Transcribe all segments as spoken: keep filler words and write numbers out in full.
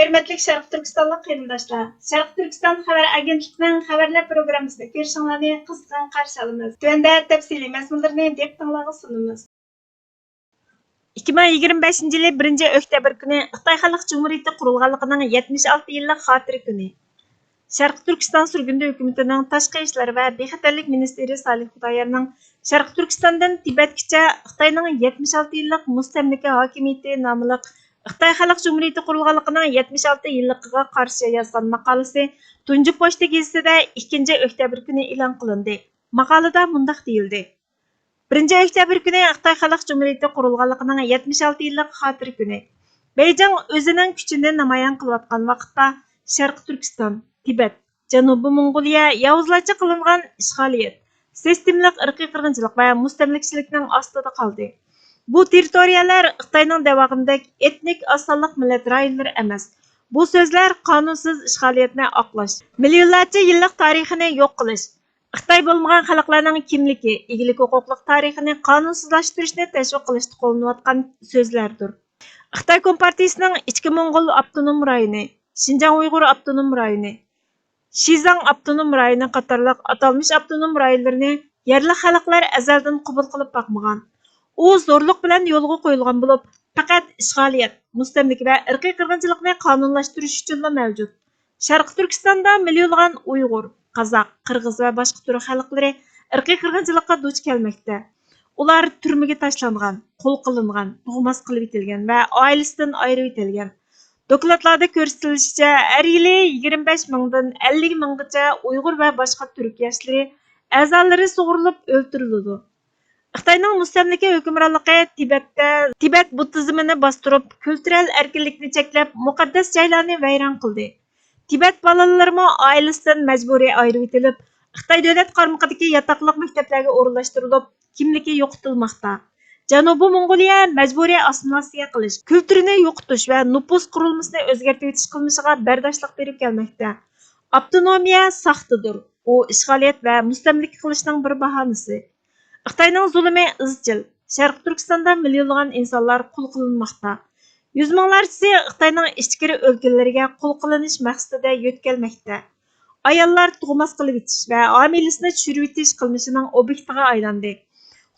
ھۆرمەتلىك شەرقىي تۈركىستانلىق قېرىنداشلار، شەرقىي تۈركىستان خەۋەر ئاگېنتلىقىنىڭ خەۋەرلەر پروگراممىسىنى كۆرۈشۈڭلارنى قىزغىن قارشى ئالىمىز. تۆۋەندە تەپسىلىي مەزمۇنلىرىنى دىققىتىڭلارغا سۇنىمىز. ئىككى مىڭ يىگىرمە بەشىنچى يىلى بىرىنچى ئۆكتەبىر كۈنى خىتاي خەلق جۇمھۇرىيىتى قۇرۇلغانلىقىنىڭ يەتمىش ئالتە يىللىق خاتىرە كۈنى. شەرقىي تۈركىستان سۈرگۈندە ھۆكۈمىتىنىڭ تاشقى ئىشلار ۋە بىخەتەرلىك مىنىستىرى سالىھ خۇدايارنىڭ شەرقىي تۈركىستاندىن تىبەتكىچە خىتاينىڭ يەتمىش ئالتە يىللىق مۇستەملىكە ھاكىمىيىتى ناملىق خىتاي خەلق جۇمھۇرىيىتى قۇرۇلغانلىقىنىڭ يەتمىش ئالتە يىللىقىغا قارشى يازغان ماقالىسى تۇنجى پوچتا گېزىتىدە ئىككىنچى ئۆكتەبىر كۈنى ئېلان قىلىندى. ماقالىدە مۇنداق دېيىلدى: بىرىنچى ئۆكتەبىر كۈنى خىتاي خەلق جۇمھۇرىيىتى قۇرۇلغانلىقىنىڭ يەتمىش ئالتە يىللىق خاتىرە كۈنى. بېيجىڭ ئۆزىنىڭ كۈچىنى نامايان قىلىۋاتقان ۋاقىتتا، شەرقىي تۈركىستان، تىبەت، جەنۇبىي موڭغۇلىيە ياۋۇزلارچە قىلىنغان ئىشغالىيەت، سىستېمىلىق ئىرقىي قىرغىنچىلىق ۋە مۇستەملىكىچىلىكنىڭ ئاستىدا قالدى. بۇ تېررىتورىيەلەر خىتاينىڭ دەۋرىدەك ئېتنىك ئاز سانلىق مىللەت رايونلىرى ئەمەس. بۇ سۆزلەر قانۇنسىز ئىشغالىيەتنى ئاقلاش، مىليونلارچە يىللىق تارىخىنى يوق قىلىش، خىتاي بولمىغان خەلقلەرنىڭ كىملىكى، ئىگىلىك ھوقۇقلۇق تارىخىنى قانۇنسىزلاشتۇرۇشنى تەشۋىق قىلىشتا قوللىنىۋاتقان سۆزلەردۇر. خىتاي كومپارتىيىسىنىڭ ئىچكى موڭغۇل ئاپتونوم رايونى، شىنجاڭ ئۇيغۇر ئاپتونوم رايونى، شىزاڭ ئاپتونوم رايونى قاتارلىق ئاتالمىش ئاپتونوم رايونلىرىنى يەرلىك خەلقلەر ئەزەلدىن قوبۇل قىلىپ باقمىغان. ئۇ زورلۇق بىلەن يولغا قويۇلغان بولۇپ، پەقەت ئىشغالىيەت، مۇستەملىكە ۋە ئىرقىي قىرغىنچىلىقنى قانۇنلاشتۇرۇش ئۈچۈنلا مەۋجۇت. شەرقىي تۈركىستاندا مىليونلىغان ئۇيغۇر، قازاق، قىرغىز ۋە باشقا تۈرك خەلقلىرى ئىرقىي قىرغىنچىلىققا دۇچ كەلمەكتە. ئۇلار تۈرمىگە تاشلانغان، قۇل قىلىنغان، تۇغماس قىلىۋېتىلگەن ۋە ئائىلىسىدىن ئايرىۋېتىلگەن. دوكلاتلاردا كۆرسىتىلىشىچە، ھەر يىلى يىگىرمە بەش مىڭدىن ئەللىك مىڭغىچە ئۇيغۇر ۋە باشقا تۈرك ياشلىرى ئەزالىرى سۇغۇرۇلۇپ ئۆلتۈرۈلىدۇ. خىتاينىڭ مۇستەملىكە ھۆكۈمرانلىقى تىبەتتە، تىبەت بۇددىزمىنى باستۇرۇپ، كۈلتۈرەل ئەركىنلىكنى چەكلەپ، مۇقەددەس جايلارنى ۋەيران قىلدى. تىبەت بالىلىرىمۇ ئائىلىسىدىن مەجبۇرىي ئايرىۋېتىلىپ، خىتاي دۆلەت قارمىقىدىكى ياتاقلىق مەكتەپلەرگە ئورۇنلاشتۇرۇلۇپ، كىملىكى يوقىتىلماقتا. جەنۇبىي موڭغۇلىيە مەجبۇرىي ئاسسىمىلياتسىيە قىلىش، كۈلتۈرىنى يوقىتىش ۋە نوپۇس قۇرۇلمىسىنى ئۆزگەرتىۋېتىش قىلمىشىغا بەرداشلىق بېرىپ كەلمەكتە. ئاپتونومىيە ساختىدۇر، ئۇ ئىشغالىيەت ۋە مۇستەملىكە قىلىشنىڭ بىر باھانىسى. خىتاينىڭ زۇلۇمى ئىزچىل. شەرقىي تۈركىستاندا مىليونلىغان ئىنسانلار قۇل قىلىنماقتا. يۈز مىڭلارچىسى خىتاينىڭ ئىچكىرى ئۆلكىلىرىگە قۇل قىلىنىش مەقسىتىدە يۆتكەلمەكتە. ئاياللار تۇغماس قىلىۋېتىش ۋە ھامىلىسىنى چۈشۈرۈۋېتىش قىلمىشىنىڭ ئوبيېكتىغا ئايلاندى.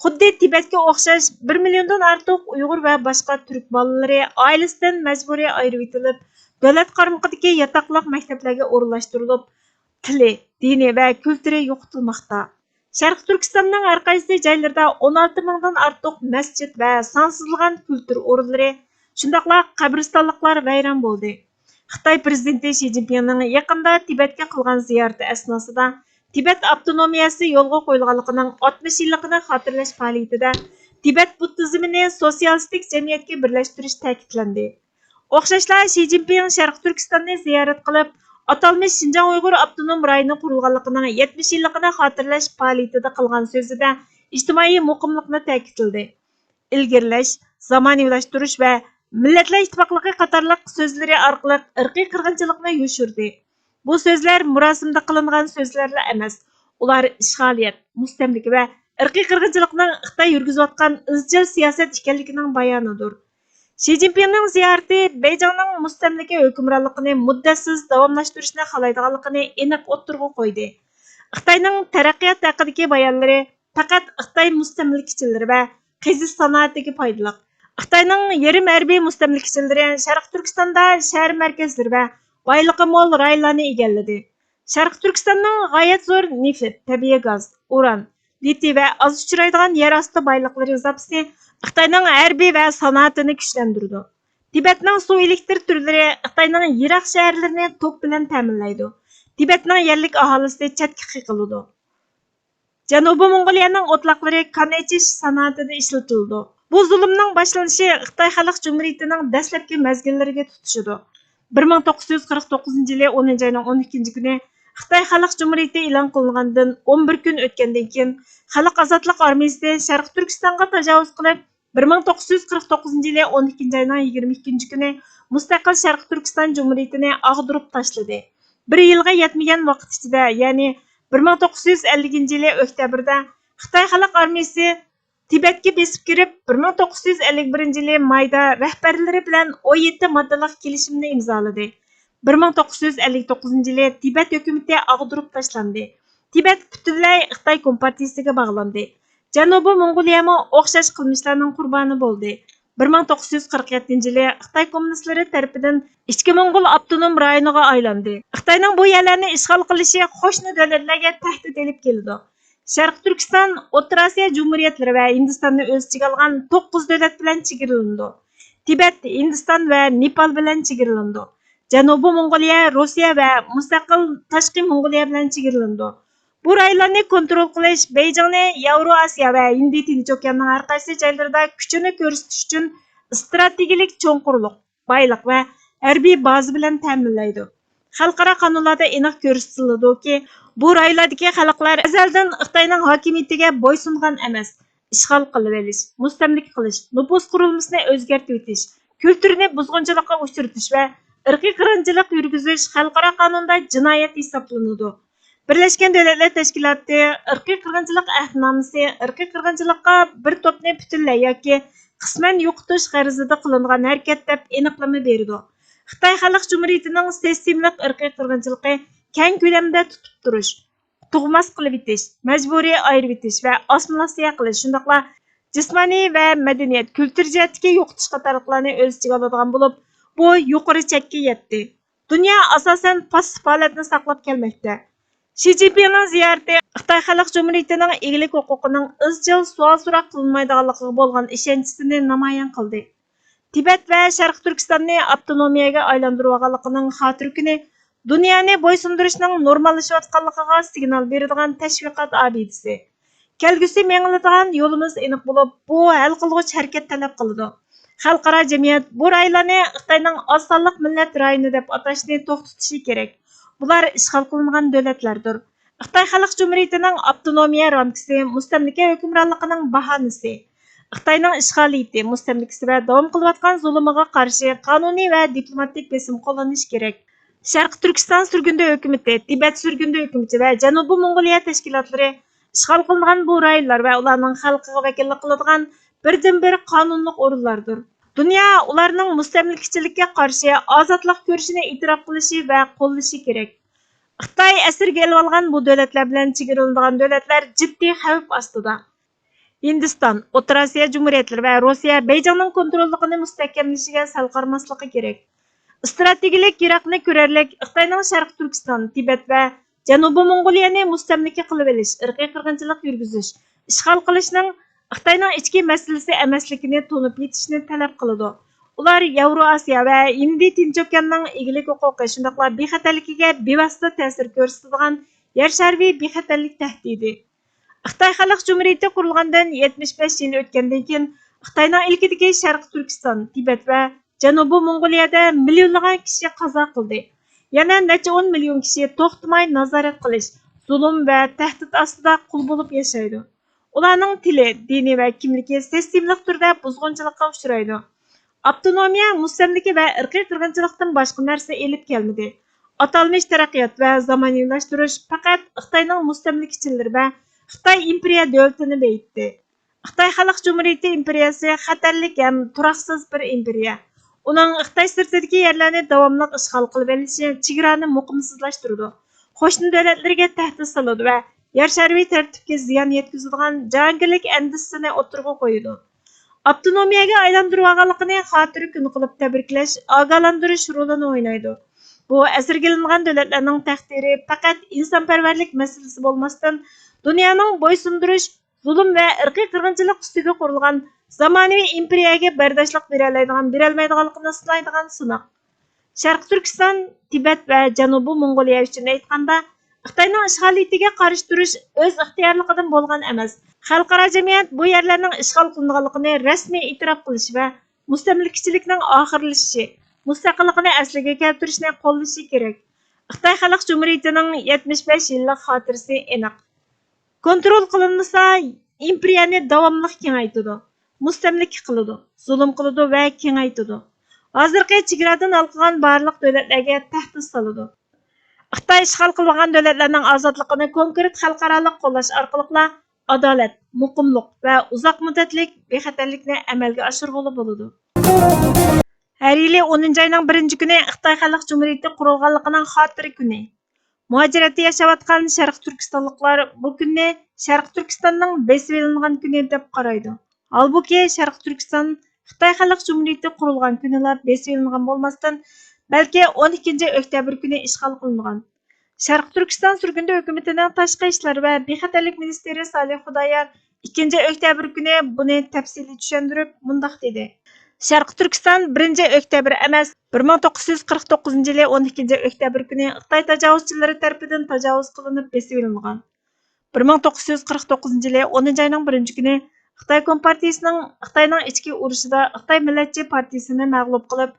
خۇددى تىبەتكە ئوخشاش بىر مىليوندىن ئارتۇق ئۇيغۇر ۋە باشقا تۈرك بالىلىرى ئائىلىسىدىن مەجبۇرىي ئايرىۋېتىلىپ، دۆلەت قارمىقىدىكى ياتاقلىق مەكتەپلەرگە ئورۇنلاشتۇرۇلۇپ، تىلى، دىنى ۋە كۈلتۈرى يوقىتىلماقتا. شەرقىي تۈركىستاننىڭ ھەر قايسى جايلىرىدا ئون ئالتە مىڭدىن ئارتۇق مەسچىت ۋە سانسىزلىغان كۈلتۈر ئورۇنلىرى، شۇنداقلا قەبرىستانلىقلار ۋەيران بولدى. خىتاي پىرېزىدېنتى شى جىنپىڭنىڭ يېقىندا تىبەتكە قىلغان زىيارىتى ئەسناسىدا تىبەت ئاپتونومىيەسى يولغا قويۇلغانلىقىنىڭ ئاتمىش يىللىقىنى خاتىرىلەش پائالىيىتىدە تىبەت بۇددىزمىنى سوتسىيالىستىك جەمئىيەتكە بىرلەشتۈرۈش تەكىتلەندى. ئوخشاشلا، شى جىنپىڭ شەرقىي تۈركىستاننى زىيارەت قىلىپ، ئاتالمىش شىنجاڭ ئۇيغۇر ئاپتونوم رايونى قۇرۇلغانلىقىنىڭ يەتمىش يىللىقىنى خاتىرىلەش پائالىيىتىدە قىلغان سۆزىدە ئىجتىمائىي مۇقىملىقنى تەكىتلىدى. ئىلگىرىلەش، زامانىۋىلاشتۇرۇش ۋە مىللەتلەر ئىتتىپاقلىقى قاتارلىق سۆزلىرى ئارقىلىق ئىرقىي قىرغىنچىلىقنى يوشۇردى. بۇ سۆزلەر مۇراسىمدا قىلىنغان سۆزلەرلا ئەمەس، ئۇلار ئىشغالىيەت، مۇستەملىكە ۋە ئىرقىي قىرغىنچىلىقنىڭ خىتاي يۈرگۈزۈۋاتقان ئىزچىل سىياسەت ئىكەنلىكىنىڭ بايانىدۇر. شى جىنپىڭنىڭ زىيارىتى بېيجىڭنىڭ مۇستەملىكە ھۆكۈمرانلىقىنى مۇددەتسىز داۋاملاشتۇرۇشنى خالايدىغانلىقىنى ئېنىق ئوتتۇرىغا قويدى. خىتاينىڭ تەرەققىيات ھەققىدىكى بايانلىرى پەقەت خىتاي مۇستەملىكىچىلىرى ۋە قېزىش سانائىتىگە پايدىلىق. خىتاينىڭ يېرىم ھەربىي مۇستەملىكىچىلىرى شەرقىي تۈركىستاندا شەھەر مەركەزلىرى ۋە بايلىقى مول رايونلارنى ئىگىلىدى. شەرقىي تۈركىستاننىڭ غايەت زور نېفىت، تەبىئىي گاز، ئۇران، لىتىي ۋە ئاز ئۇچرايدىغان يەر ئاستى بايلىقلىرى زاپىسى خىتاينىڭ ھەربىي ۋە سانائىتىنى كۈچلەندۈرىدۇ. تىبەتنىڭ سۇ ئېلېكتر تۈرلىرى خىتاينىڭ يىراق شەھەرلىرىنى توك بىلەن تەمىنلەيدۇ. تىبەتنىڭ يەرلىك ئاھالىسى چەتكە قېقىلىدۇ. جەنۇبىي موڭغۇلىيەنىڭ ئوتلاقلىرى كان ئېچىش سانائىتىدە ئىشلىتىلىدۇ. بۇ زۇلۇمنىڭ باشلىنىشى خىتاي خەلق جۇمھۇرىيىتىنىڭ دەسلەپكى مەزگىللىرىگە تۇتىشىدۇ. بىر مىڭ توققۇز يۈز قىرىق توققۇزىنچى يىلى ئونىنچى ئاينىڭ ئون ئىككىنچى كۈنى خىتاي خەلق جۇمھۇرىيىتى ئېلان قىلىنغاندىن ئون بىر كۈن ئۆتكەندىن كېيىن، خەلق ئازادلىق ئارمىيىسى شەرقىي تۈركىستانغا تاجاۋۇز قىلىپ، بىر مىڭ توققۇز يۈز قىرىق توققۇزىنچى يىلى ئون ئىككىنچى ئاينىڭ يىگىرمە ئىككىنچى كۈنى مۇستەقىل شەرقىي تۈركىستان جۇمھۇرىيىتىنى ئاغدۇرۇپ تاشلىدى. بىر يىلغا يەتمىگەن ۋاقىت ئىچىدە، يەنى بىر مىڭ توققۇز يۈز ئەللىكىنچى يىلى ئۆكتەبىردە خىتاي خەلق ئارمىيىسى تىبەتكە بېسىپ كىرىپ، بىر مىڭ توققۇز يۈز ئەللىك بىرىنچى يىلى مايدا رەھبەرلىرى بىلەن ئون يەتتە ماددىلىق كېلىشىمنى ئىمزالىدى. بىر مىڭ توققۇز يۈز ئەللىك توققۇزىنچى يىلى تىبەت ھۆكۈمىتى ئاغدۇرۇپ تاشلاندى. تىبەت پۈتۈنلەي خىتاي كومپارتىيىسىگە باغلاندى. جەنۇبىي موڭغۇلىيەمۇ ئوخشاش قىلمىشلارنىڭ قۇربانى بولدى. بىر مىڭ توققۇز يۈز قىرىق يەتتىنچى يىلى خىتاي كوممۇنىستلىرى تەرىپىدىن ئىچكى موڭغۇل ئاپتونوم رايونىغا ئايلاندى. خىتاينىڭ بۇ يەرلەرنى ئىشغال قىلىشى قوشنا دۆلەتلەرگە تەھدىت ئېلىپ كېلىدۇ. شەرقىي تۈركىستان، ئوتتۇرا ئاسىيا جۇمھۇرىيەتلىرى ۋە ھىندىستاننى ئۆز ئىچىگە ئالغان توققۇز دۆلەت بىلەن چېگرىلىنىدۇ. تىبەت، ھىندىستان ۋە نېپال بىلەن چېگرىلىنىدۇ. جەنۇبىي موڭغۇلىيە، روسىيە ۋە مۇستەقىل تاشقى موڭغۇلىيە بىلەن چېگرىلىنىدۇ. بۇ رايونلارنى كونترول قىلىش بېيجىڭنى ياۋرو ئاسىيا ۋە ھىندى تىنچ ئوكياننىڭ ھەر قايسى جايلىرىدا كۈچىنى كۆرسىتىش ئۈچۈن ئىستراتېگىيەلىك چوڭقۇرلۇق، بايلىق ۋە ھەربىي بازا بىلەن تەمىنلەيدۇ. خەلقئارا قانۇنلاردا ئېنىق كۆرسىتىلىدۇكى، بۇ رايونلاردىكى خەلقلەر ئەزەلدىن خىتاينىڭ ھاكىمىيىتىگە بويسۇنغان ئەمەس، ئىشغال قىلىۋېلىش، مۇستەملىكە قىلىش، نوپۇس قۇرۇلمىسىنى ئۆزگەرتىۋېتىش، كۈلتۈرنى بۇزغۇنچىلىققا ئۇچرىتىش ۋە ئىرقىي قىرغىنچىلىق يۈرگۈزۈش خەلقئارا قانۇندا جىنايەت ھېسابلىنىدۇ. بىرلەشكەن دۆلەتلەر تەشكىلاتى ئىرقىي قىرغىنچىلىق ئەھدىنامىسى ئىرقىي قىرغىنچىلىققا بىر توپنى پۈتۈنلەي ياكى قىسمەن يوقىتىش غەرىزىدە قىلىنغان ھەرىكەت دەپ ئېنىقلىما بېرىدۇ. خىتاي خەلق جۇمھۇرىيىتىنىڭ سىستېمىلىق ئىرقىي قىرغىنچىلىقى كەڭ كۆلەمدە تۇتۇپ تۇرۇش، تۇغماس قىلىۋېتىش، مەجبۇرىي ئايرىۋېتىش ۋە ئاسسىمىلياتسىيە قىلىش، شۇنداقلا جىسمانىي ۋە مەدەنىيەت، كۈلتۈر جەھەتتىكى يوقىتىش قاتارلىقلارنى ئۆز ئىچىگە ئالىدىغان بولۇپ، بۇ يۇقىرى چەككە يەتتى. دۇنيا ئاساسەن پاسسىپ ھالەتنى ساقلاپ كەلمەكتە. شى جىنپىڭنىڭ زىيارىتى خىتاي خەلق جۇمھۇرىيىتىنىڭ ئىگىلىك ھوقۇقىنىڭ ئىزچىل سوئال-سوراق قىلىنمايدىغانلىقىغا بولغان ئىشەنچىسىنى نامايان قىلدى. تىبەت ۋە شەرقىي تۈركىستاننى ئاپتونومىيەگە ئايلاندۇرۇۋالغانلىقىنىڭ خاتىرە كۈنى دۇنيانى بويسۇندۇرۇشنىڭ نورماللىشىۋاتقانلىقىغا سىگنال بېرىدىغان تەشۋىقات ئابىدىسى. كەلگۈسى مېڭىلىدىغان يولىمىز ئېنىق بولۇپ، بۇ ھەل قىلغۇچ ھەرىكەت تەلەپ قىلىدۇ. خەلقئارا جەمئىيەت بۇ رايونلارنى خىتاينىڭ ئاز سانلىق مىللەت رايونى دەپ ئاتاشنى توختىتىشى كېرەك. بۇلار ئىشغال قىلىنغان دۆلەتلەردۇر. خىتاي خەلق جۇمھۇرىيىتىنىڭ ئاپتونومىيە رامكىسى مۇستەملىكە ھۆكۈمرانلىقىنىڭ باھانىسى. خىتاينىڭ ئىشغالىيىتى، مۇستەملىكىسى ۋە داۋام قىلىۋاتقان زۇلۇمىغا قارشى قانۇنىي ۋە دىپلوماتىك بېسىم قوللىنىش كېرەك. شەرقىي تۈركىستان سۈرگۈندە ھۆكۈمىتى، تىبەت سۈرگۈندە ھۆكۈمىتى ۋە جەنۇبىي موڭغۇلىيە تەشكىلاتلىرى ئىشغال قىلىنغان بۇ رايونلار ۋە ئۇلارنىڭ خەلقىگە ۋەكىللىك قىلىدىغان بىردىنبىر قانۇنلۇق ئورۇنلاردۇر. دۇنيا ئۇلارنىڭ مۇستەملىكىچىلىككە قارشى ئازادلىق كۈرىشىنى ئېتىراپ قىلىشى ۋە قوللىشى كېرەك. خىتاي ئەسىرگە ئېلىۋالغان بۇ دۆلەتلەر بىلەن چېگرىلىنىدىغان دۆلەتلەر جىددىي خەۋپ ئاستىدا. ھىندىستان، ئوتتۇرا ئاسىيا جۇمھۇرىيەتلىرى ۋە روسىيە بېيجىڭنىڭ كونتروللۇقىنى مۇستەھكەملىشىگە سەل قارىماسلىقى كېرەك. ئىستراتېگىيەلىك يىراقنى كۆرەرلىك خىتاينىڭ شەرقىي تۈركىستان، تىبەت ۋە جەنۇبىي موڭغۇلىيەنى مۇستەملىكە قىلىۋېلىش، ئىرقىي قىرغىنچىلىق يۈرگۈزۈش، ئىشغال قىلىشنىڭ خىتاينىڭ ئىچكى مەسىلىسى ئەمەسلىكىنى تونۇپ يېتىشنى تەلەپ قىلىدۇ. ئۇلار ياۋرو ئاسىيا ۋە ھىندى تىنچ ئوكياننىڭ ئىگىلىك ھوقۇقى، شۇنداقلا بىخەتەرلىكىگە بىۋاسىتە تەسىر كۆرسىتىدىغان يەر شارىۋى بىخەتەرلىك تەھدىتى. خىتاي خەلق جۇمھۇرىيىتى قۇرۇلغاندىن يەتمىش بەش يىل ئۆتكەندىن كېيىن، خىتاينىڭ ئىلكىدىكى شەرقىي تۈركىستان، تىبەت ۋە جەنۇبىي موڭغۇلىيەدە مىليونلىغان كىشى قازا قىلدى. يەنە نەچچە ئون مىليون كىشى توختىماي نازارەت قىلىش، زۇلۇم ۋە تەھدىت ئاستىدا قۇل بولۇپ ياشايدۇ. ئۇلارنىڭ تىلى، دىنى ۋە كىملىكى سىستېمىلىق تۈردە بۇزغۇنچىلىققا ئۇچرايدۇ. ئاپتونومىيە مۇستەملىكە ۋە ئىرقىي قىرغىنچىلىقتىن باشقا نەرسە ئېلىپ كەلمىدى. ئاتالمىش تەرەققىيات ۋە زامانىۋىلاشتۇرۇش پەقەت خىتاينىڭ مۇستەملىكىچىلىرى ۋە خىتاي ئىمپېرىيە دۆلىتىنى بېيىتتى. خىتاي خەلق جۇمھۇرىيىتى ئىمپېرىيەسى خەتەرلىك ھەم تۇراقسىز بىر ئىمپېرىيە. ئۇنىڭ خىتاي سىرتىدىكى يەرلەرنى داۋاملىق ئىشغال قىلىۋېلىشى چېگرانى مۇقىمسىزلاشتۇرىدۇ، قوشنا دۆلەتلەرگە تەھدىت سالىدۇ ۋە يەر شارىۋى تەرتىپكە زىيان يەتكۈزىدىغان جاھانگىرلىك ئەندىزىسىنى ئوتتۇرىغا قويىدۇ. ئاپتونومىيەگە ئايلاندۇرۇۋالغانلىقىنى خاتىرە كۈنى قىلىپ تەبرىكلەش، ئاگاھلاندۇرۇش رولىنى ئوينايدۇ. بۇ ئەسىرگە ئېلىنغان دۆلەتلەرنىڭ تەقدىرى پەقەت ئىنسانپەرۋەرلىك مەسىلىسى بولماستىن، دۇنيانىڭ بويسۇندۇرۇش، زۇلۇم ۋە ئىرقىي قىرغىنچىلىق ئۈستىگە قۇرۇلغان زامانىۋى ئىمپېرىيەگە بەرداشلىق بېرەلەيدىغان، بېرەلمەيدىغانلىقىنى سىنايدىغان سىناق. شەرقىي تۈركىستان، تىبەت ۋە جەنۇبىي موڭغۇلىيە ئۈچۈن ئېيتقاندا، خىتاينىڭ ئىشغالىيىتىگە قارشى تۇرۇش ئۆز ئىختىيارلىقىدىن بولغان ئەمەس. خەلقئارا جەمئىيەت بۇ يەرلەرنىڭ ئىشغال قىلىنغانلىقىنى رەسمىي ئېتىراپ قىلىشى ۋە مۇستەملىكىچىلىكنىڭ ئاخىرلىشىشى، مۇستەقىللىقىنى ئەسلىگە كەلتۈرۈشنى قوللىشى كېرەك. خىتاي خەلق جۇمھۇرىيىتىنىڭ يەتمىش بەش يىللىق خاتىرىسى ئېنىق. كونترول قىلىنمىسا، ئىمپېرىيەنى داۋاملىق كېڭەيتىدۇ، مۇستەملىكە قىلىدۇ، زۇلۇم قىلىدۇ ۋە كېڭەيتىدۇ. ھازىرقى چېگرادىن ھالقىغان بارلىق دۆلەتلەرگە تەھدىت سالىدۇ. خىتاي ئىشغال قىلىدىغان دۆلەتلەرنىڭ ئازادلىقىنى كونكرېت خەلقئارالىق قوللاش ئارقىلىقلا ئادالەت، مۇقىملىق ۋە ئۇزاق مۇددەتلىك بىخەتەرلىكنى ئەمەلگە ئاشۇرغىلى بولىدۇ. ھەر يىلى ئونىنچى ئاينىڭ بىرىنچى كۈنى خىتاي خەلق جۇمھۇرىيىتى قۇرۇلغانلىقىنىڭ خاتىرە كۈنى. مۇھاجىرەتتە ياشاۋاتقان شەرقىي تۈركىستانلىقلار بۇ كۈننى شەرقىي تۈركىستاننىڭ بېسىۋېلىنغان كۈنى دەپ قارايدۇ. ھالبۇكى، شەرقىي تۈركىستان خىتاي خەلق جۇمھۇرىيىتى قۇرۇلغان كۈنىلا بېسىۋېلىنغان بولماستىن، بەلكى ئون ئىككىنچى ئۆكتەبىر كۈنى ئىشغال قىلىنغان. شەرقىي تۈركىستان سۈرگۈندە ھۆكۈمىتىنىڭ تاشقى ئىشلار ۋە بىخەتەرلىك مىنىستىرى سالىھ خۇدايار ئىككىنچى ئۆكتەبىر كۈنى بۇنى تەپسىلىي چۈشەندۈرۈپ، مۇنداق دېدى: شەرقىي تۈركىستان بىرىنچى ئۆكتەبىر ئەمەس، بىر مىڭ توققۇز يۈز قىرىق توققۇزىنچى يىلى ئون ئىككىنچى ئۆكتەبىر كۈنى خىتاي تاجاۋۇزچىلىرى تەرىپىدىن تاجاۋۇز قىلىنىپ بېسىۋېلىنغان. بىر مىڭ توققۇز يۈز قىرىق توققۇزىنچى يىلى ئونىنچى ئاينىڭ بىرىنچى كۈنى خىتاي كومپارتىيىسىنىڭ خىتاينىڭ ئىچكى ئۇرۇشىدا خىتاي مىللەتچى پارتىيىسىنى مەغلۇپ قىلىپ،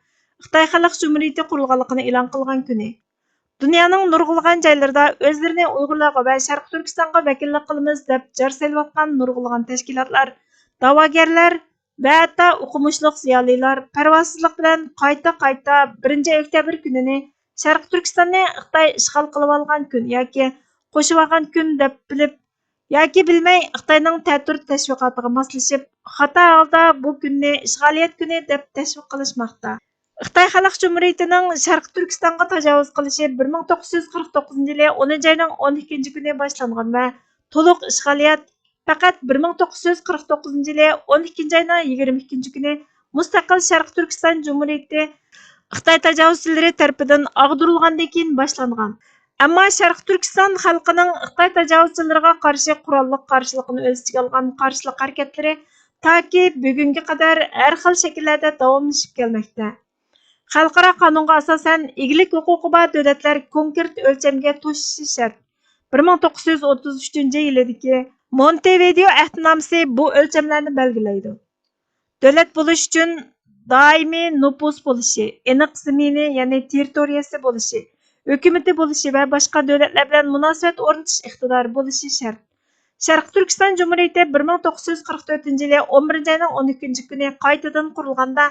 خىتاي خەلق جۇمھۇرىيىتى قۇرۇلغانلىقىنى ئېلان قىلغان كۈنى. دۇنيانىڭ نۇرغۇنلىغان جايلىرىدا ئۆزلىرىنى ئۇيغۇرلارغا ۋە شەرقىي تۈركىستانغا ۋەكىللىك قىلىمىز دەپ جار سېلىۋاتقان نۇرغۇنلىغان تەشكىلاتلار، دەۋاگەرلەر ۋە ھەتتا ئوقۇمۇشلۇق زىيالىيلار پەرۋاسىزلىق بىلەن قايتا-قايتا بىرىنچى ئۆكتەبىر كۈنىنى شەرقىي تۈركىستاننى خىتاي ئىشغال قىلىۋالغان كۈن ياكى قوشۇۋالغان كۈن دەپ بىلىپ، ياكى بىلمەي خىتاينىڭ تەتۈر تەشۋىقاتىغا ماسلىشىپ، خاتا ھالدا بۇ كۈننى ئىشغالىيەت كۈنى دەپ تەشۋىق قىلىشماقتا. خىتاي خەلق جۇمھۇرىيىتىنىڭ شەرقىي تۈركىستانغا تاجاۋۇز قىلىشى بىر مىڭ توققۇز يۈز قىرىق توققۇزىنچى يىلى ئونىنچى ئاينىڭ ئون ئىككىنچى كۈنى باشلانغان ۋە تولۇق ئىشغالىيەت پەقەت بىر مىڭ توققۇز يۈز قىرىق توققۇزىنچى يىلى ئون ئىككىنچى ئاينىڭ يىگىرمە ئىككىنچى كۈنى مۇستەقىل شەرقىي تۈركىستان جۇمھۇرىيىتى خىتاي تاجاۋۇزچىلىرى تەرىپىدىن ئاغدۇرۇلغاندىن كېيىن باشلانغان. ئەمما شەرقىي تۈركىستان خەلقىنىڭ خىتاي تاجاۋۇزچىلىرىغا قارشى قوراللىق قارشىلىقىنى ئۆز ئىچىگە ئالغان قارشىلىق ھەرىكەتلىرى تاكى بۈگۈنگە قەدەر ھەر خىل شەكىللەردە داۋاملىشىپ كەلمەكتە. خەلقئارا قانۇنغا ئاساسەن، ئىگىلىك ھوقۇقى بار دۆلەتلەر كونكرېت ئۆلچەمگە توشۇشى شەرت. بىر مىڭ توققۇز يۈز ئوتتۇز ئۈچىنچى يىلىدىكى مونتېۋىدېئو ئەھدىنامىسى بۇ ئۆلچەملەرنى بەلگىلەيدۇ. دۆلەت بولۇش ئۈچۈن دائىمىي نوپۇس بولۇشى، ئېنىق زېمىنى، يەنى تېررىتورىيەسى بولۇشى، ھۆكۈمىتى بولۇشى ۋە باشقا دۆلەتلەر بىلەن مۇناسىۋەت ئورنىتىش ئىقتىدارى بولۇشى شەرت. شەرقىي تۈركىستان جۇمھۇرىيىتى بىر مىڭ توققۇز يۈز قىرىق تۆتىنچى يىلى ئون بىرىنچى ئاينىڭ ئون ئىككىنچى كۈنى قايتىدىن قۇرۇلغاندا،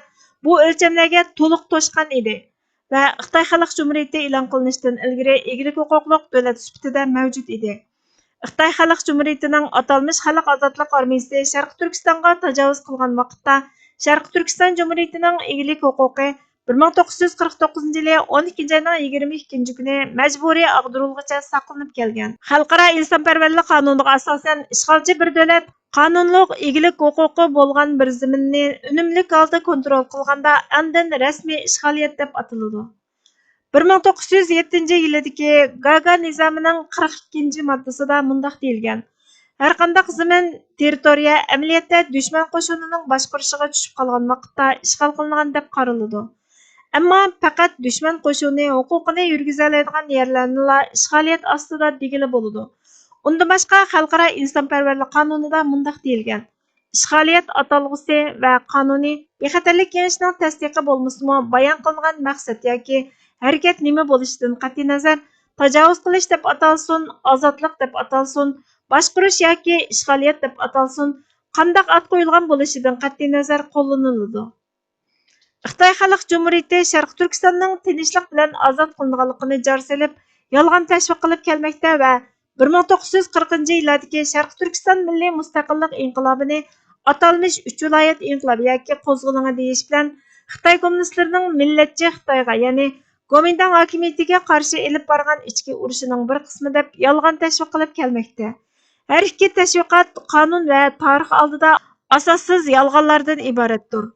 بۇ ئۆلچەملەرگە تولۇق توشقان ئىدى ۋە خىتاي خەلق جۇمھۇرىيىتى ئېلان قىلىنىشتىن ئىلگىرى ئىگىلىك ھوقۇقلۇق دۆلەت سۈپىتىدە مەۋجۇت ئىدى. خىتاي خەلق جۇمھۇرىيىتىنىڭ ئاتالمىش خەلق ئازادلىق ئارمىيىسى شەرقىي تۈركىستانغا تاجاۋۇز قىلغان ۋاقىتتا، شەرقىي تۈركىستان جۇمھۇرىيىتىنىڭ ئىگىلىك ھوقۇقى بىر مىڭ توققۇز يۈز قىرىق توققۇزىنچى يىلى ئون ئىككىنچى ئاينىڭ يىگىرمە ئىككىنچى كۈنى مەجبۇرىي ئاغدۇرۇلغۇچە ساقلىنىپ كەلگەن. خەلقئارا ئىنسانپەرۋەرلىك قانۇنىغا ئاساسەن، ئىشغالچى بىر دۆلەت قانۇنلۇق ئىگىلىك ھوقۇقى بولغان بىر زېمىننى ئۈنۈملۈك ھالدا كونترول قىلغاندا، ئاندىن رەسمىي ئىشغالىيەت دەپ ئاتىلىدۇ. بىر مىڭ توققۇز يۈز يەتتىنچى يىلىدىكى گاگا نىزامىنىڭ قىرىق ئىككىنچى ماددىسىدا مۇنداق دېيىلگەن: ھەرقانداق زېمىن، تېررىتورىيە ئەمەلىيەتتە دۈشمەن قوشۇنىنىڭ باشقۇرۇشىغا چۈشۈپ قالغان ۋاقىتتا ئىشغال قىلىنغان دەپ قارىلىدۇ. ئەمما پەقەت دۈشمەن قوشۇنى ھوقۇقىنى يۈرگۈزەلەيدىغان يەرلەرنىلا ئىشغالىيەت ئاستىدا دېگىلى بولىدۇ. ئۇندىن باشقا، خەلقئارا ئىنسانپەرۋەرلىك قانۇنىدا مۇنداق دېيىلگەن: ئىشغالىيەت ئاتالغۇسى ۋە قانۇنى بىخەتەرلىك كېڭىشىنىڭ تەستىقى بولمىسىمۇ، بايان قىلىنغان مەقسەت ياكى ھەرىكەت نېمە بولۇشىدىن قەتئىينەزەر، تاجاۋۇز قىلىش دەپ ئاتالسۇن، ئازادلىق دەپ ئاتالسۇن، باشقۇرۇش ياكى ئىشغالىيەت دەپ ئاتالسۇن، قانداق ئات قويۇلغان بولۇشىدىن قەتئىينەزەر قوللىنىلىدۇ. خىتاي خەلق جۇمھۇرىيىتى شەرقىي تۈركىستاننىڭ تىنچلىق بىلەن ئازاد قىلىنغانلىقىنى جار سېلىپ، يالغان تەشۋىق قىلىپ كەلمەكتە ۋە بىر مىڭ توققۇز يۈز قىرىقىنچى يىللاردىكى شەرقىي تۈركىستان مىللىي مۇستەقىللىق ئىنقىلابىنى ئاتالمىش ئۈچ ۋىلايەت ئىنقىلابى ياكى قوزغىلىڭى دېيىش بىلەن خىتاي كوممۇنىستلىرىنىڭ مىللەتچى خىتايغا، يەنى گومىنداڭ ھاكىمىيىتىگە قارشى ئېلىپ بارغان ئىچكى ئۇرۇشىنىڭ بىر قىسمى دەپ يالغان تەشۋىق قىلىپ كەلمەكتە. ھەر ئىككى تەشۋىقات قانۇن ۋە تارىخ ئالدىدا ئاساسسىز يالغانلاردىن ئىبارەتتۇر.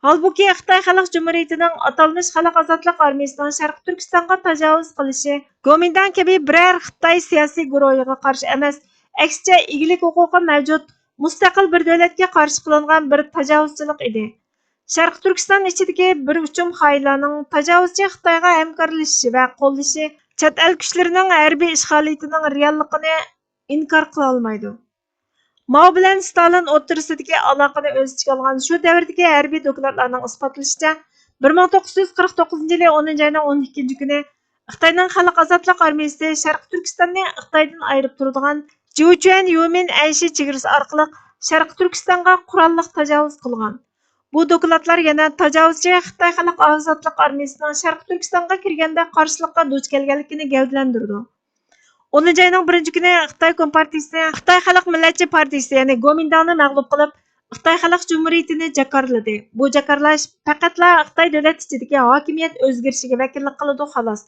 ھالبۇكى، خىتاي خەلق جۇمھۇرىيىتىنىڭ ئاتالمىش خەلق ئازادلىق ئارمىيىسىنىڭ شەرقىي تۈركىستانغا تاجاۋۇز قىلىشى گومىنداڭ كەبى بىرەر خىتاي سىياسىي گۇرۇھىغا قارشى ئەمەس، ئەكسىچە، ئىگىلىك ھوقۇقى مەۋجۇت مۇستەقىل بىر دۆلەتكە قارشى قىلىنغان بىر تاجاۋۇزچىلىق ئىدى. شەرقىي تۈركىستان ئىچىدىكى بىر ئۇچۇم خائىنلارنىڭ تاجاۋۇزچى خىتايغا ھەمكارلىشىشى ۋە قوللىشى چەت ئەل كۈچلىرىنىڭ ھەربىي ئىشغالىيىتىنىڭ رېئاللىقىنى ئىنكار قىلالمايدۇ. ماۋ بىلەن ستالىن ئوتتۇرىسىدىكى ئالاقىنى ئۆز ئىچىگە ئالغان شۇ دەۋردىكى ھەربىي دوكلاتلارنىڭ ئىسپاتلىشىچە، بىر مىڭ توققۇز يۈز قىرىق توققۇزىنچى يىلى ئونىنچى ئاينىڭ ئون ئىككىنچى كۈنى خىتاينىڭ خەلق ئازادلىق ئارمىيىسى شەرقىي تۈركىستاننى خىتايدىن ئايرىپ تۇرىدىغان جيۇچۈەن يۈمىن ئەنشى چېگرىسى ئارقىلىق شەرقىي تۈركىستانغا قوراللىق تاجاۋۇز قىلغان. بۇ دوكلاتلار يەنە تاجاۋۇزچى خىتاي خەلق ئازادلىق ئارمىيىسىنىڭ شەرقىي تۈركىستانغا كىرگەندە قارشىلىققا دۇچ كەلگەنلىكىنى گەۋدىلەندۈرىدۇ. ئونىنچى ئاينىڭ بىرىنچى كۈنى خىتاي كومپارتىيىسى خىتاي خەلق مىللەتچى پارتىيىسى، يەنى گومىنداڭنى مەغلۇپ قىلىپ، خىتاي خەلق جۇمھۇرىيىتىنى جاكارلىدى. بۇ جاكارلاش پەقەتلا خىتاي دۆلەت ئىچىدىكى ھاكىمىيەت ئۆزگىرىشىگە ۋەكىللىك قىلىدۇ، خالاس.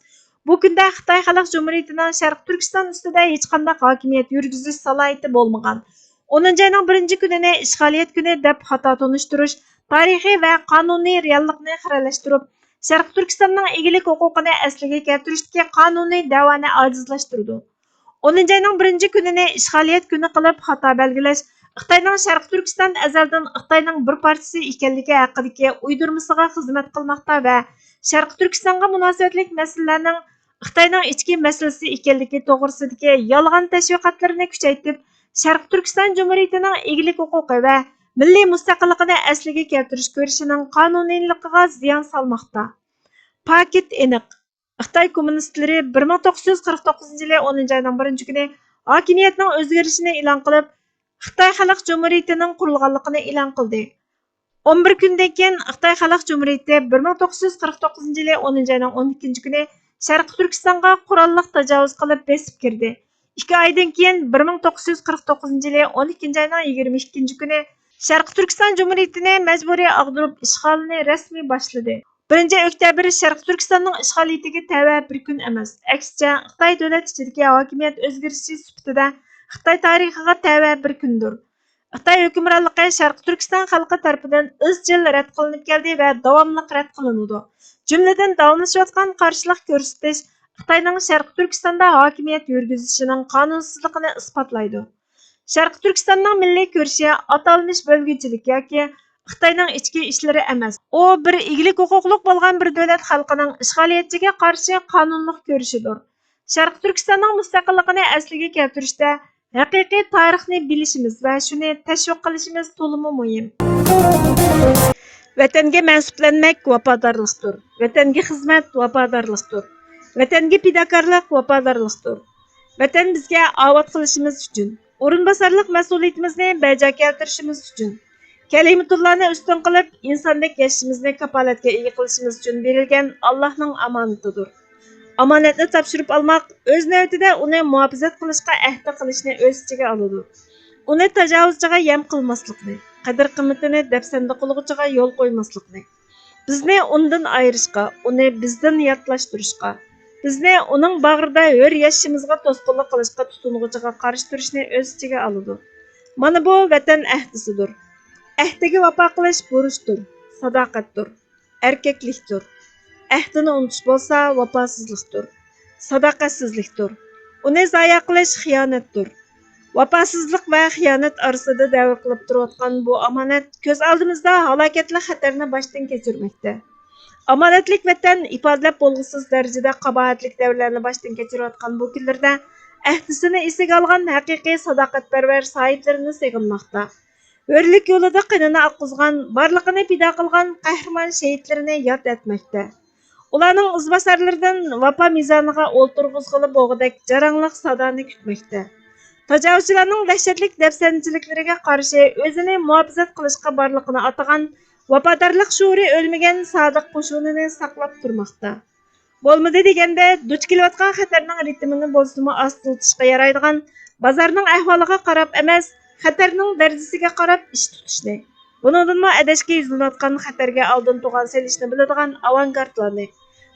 بۇ كۈندە خىتاي خەلق جۇمھۇرىيىتىنىڭ شەرقىي تۈركىستان ئۈستىدە ھېچقانداق ھاكىمىيەت يۈرگۈزۈش سالاھىيىتى بولمىغان. ئونىنچى ئاينىڭ بىرىنچى كۈنىنى ئىشغالىيەت كۈنى دەپ خاتا تونۇشتۇرۇش تارىخىي ۋە قانۇنىي رېئاللىقنى خىرەلەشتۈرۈپ، شەرقىي تۈركىستاننىڭ ئىگىلىك ھوقۇقىنى ئەسلىگە كەلتۈرۈشتىكى قانۇنىي دەۋانى ئاجىزلاشتۇرىدۇ. ئونىنچى ئاينىڭ بىرىنچى كۈنىنى ئىشغالىيەت كۈنى قىلىپ خاتا بەلگىلەش خىتاينىڭ شەرقىي تۈركىستان ئەزەلدىن خىتاينىڭ بىر پارچىسى ئىكەنلىكى ھەققىدىكى ئۇيدۇرمىسىغا خىزمەت قىلماقتا ۋە شەرقىي تۈركىستانغا مۇناسىۋەتلىك مەسىلىلەرنىڭ خىتاينىڭ ئىچكى مەسىلىسى ئىكەنلىكى توغرىسىدىكى يالغان تەشۋىقاتلىرىنى كۈچەيتىپ، شەرقىي تۈركىستان جۇمھۇرىيىتىنىڭ ئىگىلىك ھوقۇقى ۋە مىللىي مۇستەقىللىقىنى ئەسلىگە كەلتۈرۈش كۈرىشىنىڭ قانۇنىيلىقىغا زىيان سالماقتا. پاكىت ئېنىق. خىتاي كوممۇنىستلىرى بىر مىڭ توققۇز يۈز قىرىق توققۇزىنچى يىلى ئونىنچى ئاينىڭ بىرىنچى كۈنى ھاكىمىيەتنىڭ ئۆزگىرىشىنى ئېلان قىلىپ، خىتاي خەلق جۇمھۇرىيىتىنىڭ قۇرۇلغانلىقىنى ئېلان قىلدى. ئون بىر كۈندىن كېيىن خىتاي خەلق جۇمھۇرىيىتى بىر مىڭ توققۇز يۈز قىرىق توققۇزىنچى يىلى ئونىنچى ئاينىڭ ئون ئىككىنچى كۈنى شەرقىي تۈركىستانغا قوراللىق تاجاۋۇز قىلىپ بېسىپ كىردى. ئىككى ئايدىن كېيىن، بىر مىڭ توققۇز يۈز قىرىق توققۇزىنچى يىلى ئون ئىككىنچى ئاينىڭ يىگىرمە ئىككىنچى كۈنى شەرقىي تۈركىستان جۇمھۇرىيىتىنى مەجبۇرىي ئاغدۇرۇپ ئىشغالىنى رەسمىي باشلىدى. بىرىنچى ئۆكتەبىر شەرقىي تۈركىستاننىڭ ئىشغالىيىتىگە تەۋە بىر كۈن ئەمەس، ئەكسىچە، خىتاي دۆلەت ئىچىدىكى ھاكىمىيەت ئۆزگىرىشى سۈپىتىدە خىتاي تارىخىغا تەۋە بىر كۈندۇر. خىتاي ھۆكۈمرانلىقى شەرقىي تۈركىستان خەلقى تەرىپىدىن ئىزچىل رەت قىلىنىپ كەلدى ۋە داۋاملىق رەت قىلىنىدۇ. جۈملىدىن داۋاملىشىۋاتقان قارشىلىق كۆرسىتىش خىتاينىڭ شەرقىي تۈركىستاندا ھاكىمىيەت يۈرگۈزۈشىنىڭ قانۇنسىزلىقىنى ئىسپاتلايدۇ. شەرقىي تۈركىستاننىڭ مىللىي كۈرىشى ئاتالمىش بۆلگۈنچىلىك ياكى خىتاينىڭ ئىچكى ئىشلىرى ئەمەس. ئۇ بىر ئىگىلىك ھوقۇقلۇق بولغان بىر دۆلەت خەلقىنىڭ ئىشغالىيەتچىگە قارشى قانۇنلۇق كۈرىشىدۇر. شەرقىي تۈركىستاننىڭ مۇستەقىللىقىنى ئەسلىگە كەلتۈرۈشتە ھەقىقىي تارىخنى بىلىشىمىز ۋە شۇنى تەشۋىق قىلىشىمىز تولىمۇ مۇھىم. ۋەتەنگە مەنسۇپلەنمەك ۋاپادارلىقتۇر. ۋەتەنگە خىزمەت ۋاپادارلىقتۇر. ۋەتەنگە پىداكارلىق ۋاپادارلىقتۇر. ۋەتەن بىزگە ئاۋات قىلىشىمىز ئۈچۈن، ئورۇنباسارلىق مەسئۇلىيىتىمىزنى بەجا كەلتۈرۈشىمىز ئۈچۈن، كەلىمىتۇللانى ئۈستۈن قىلىپ، ئىنساندەك ياشىشىمىزنى كاپالەتكە ئىگە قىلىشىمىز ئۈچۈن بېرىلگەن ئاللاھنىڭ ئامانىتىدۇر. ئامانەتنى تاپشۇرۇپ ئالماق، ئۆز نۆۋىتىدە ئۇنى مۇھاپىزەت قىلىشقا ئەھدە قىلىشنى ئۆز ئىچىگە ئالىدۇ. ئۇنى تاجاۋۇزچىغا يەم قىلماسلىقنى، قەدىر-قىممىتىنى دەپسەندە قىلغۇچىغا يول قويماسلىقنى، بىزنى ئۇنىڭدىن ئايرىشقا، ئۇنى بىزدىن ياتلاشتۇرۇشقا، بىزنى ئۇنىڭ باغرىدا ھۆر ياشىشىمىزغا توسقۇنلۇق قىلىشقا تۇتۇنغۇچىغا قارشى تۇرۇشنى ئۆز ئىچىگە ئالىدۇ. مانا بۇ ۋەتەن ئەھدىسىدۇر. ئەھدىگە ۋاپا قىلىش بۇرچتۇر، ساداقەتتۇر، ئەركەكلىكتۇر. ئەھدىنى ئۇنتۇش بولسا ۋاپاسىزلىقتۇر، ساداقەتسىزلىكتۇر. ئۇنى زايە قىلىش خىيانەتتۇر. ۋاپاسىزلىق ۋە خىيانەت ئارىسىدا دەۋر قىلىپ تۇرۇۋاتقان بۇ ئامانەت كۆز ئالدىمىزدا ھالاكەتلىك خەتەرنى باشتىن كەچۈرمەكتە. ئامانەتلىك ۋەتەن ئىپادىلەپ بولغۇسىز دەرىجىدە قاباھەتلىك دەۋرلەرنى باشتىن كەچۈرۈۋاتقان بۇ كۈنلەردە ئەھدىسىنى ئېسىگە ئالغان ھەقىقىي ساداقەتپەرۋەر ساھىبلىرىنى سېغىنماقتا. ھۆرلۈك يولىدا قېنىنى ئاققۇزغان، بارلىقىنى پىدا قىلغان قەھرىمان شېھىتلىرىنى ياد ئەتمەكتە. ئۇلارنىڭ ئىزباسارلىرىدىن ۋاپا مىزانىغا ئولتۇرغۇزغىلى بولغۇدەك جاراڭلىق سادانى كۈتمەكتە. تاجاۋۇزچىلارنىڭ دەھشەتلىك دەپسەندىچىلىكلىرىگە قارشى ئۆزىنى مۇھاپىزەت قىلىشقا بارلىقىنى ئاتىغان، ۋاپادارلىق شورى ئۆلمىگەن سادىق قوشۇنىنى ساقلاپ تۇرماقتا. بولمىدى دېگەندە، دۇچ كېلىۋاتقان خەتەرنىڭ رىتىمىنى بولسىمۇ ئاستىلىتىشقا يارايدىغان، بازارنىڭ ئەھۋالىغا قاراپ ئەمەس، خەتەرنىڭ دەرىجىسىگە قاراپ ئىش تۇتۇشنى، بۇنىڭدىنمۇ ئەدەشكە يۈزلىنىۋاتقان خەتەرگە ئالدىن تۇغان سېلىشنى بىلىدىغان ئاۋانگارتلارنى،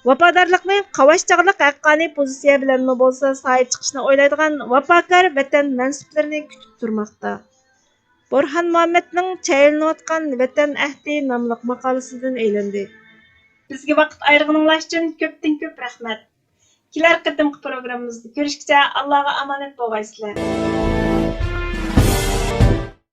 ۋاپادارلىقنى قاۋاش چاغلىق ھەققانىي پوزىتسىيە بىلەنمۇ بولسا ساھىب چىقىشنى ئويلايدىغان ۋاپاكار ۋەتەن مەنسۇپلىرىنى كۈتۈپ تۇرماقتا. بورھان مۇھەممەدنىڭ چايلىنىۋاتقان ۋەتەن ئەھدى ناملىق ماقالىسىدىن ئېلىندى. بىزگە ۋاقىت ئايرىغىنىڭلار ئۈچۈن كۆپتىن كۆپ رەھمەت. كېلەر قېتىمقى پروگراممىمىزدا كۆرۈشكىچە ئاللاغا ئامانەت بولغايسىلەر.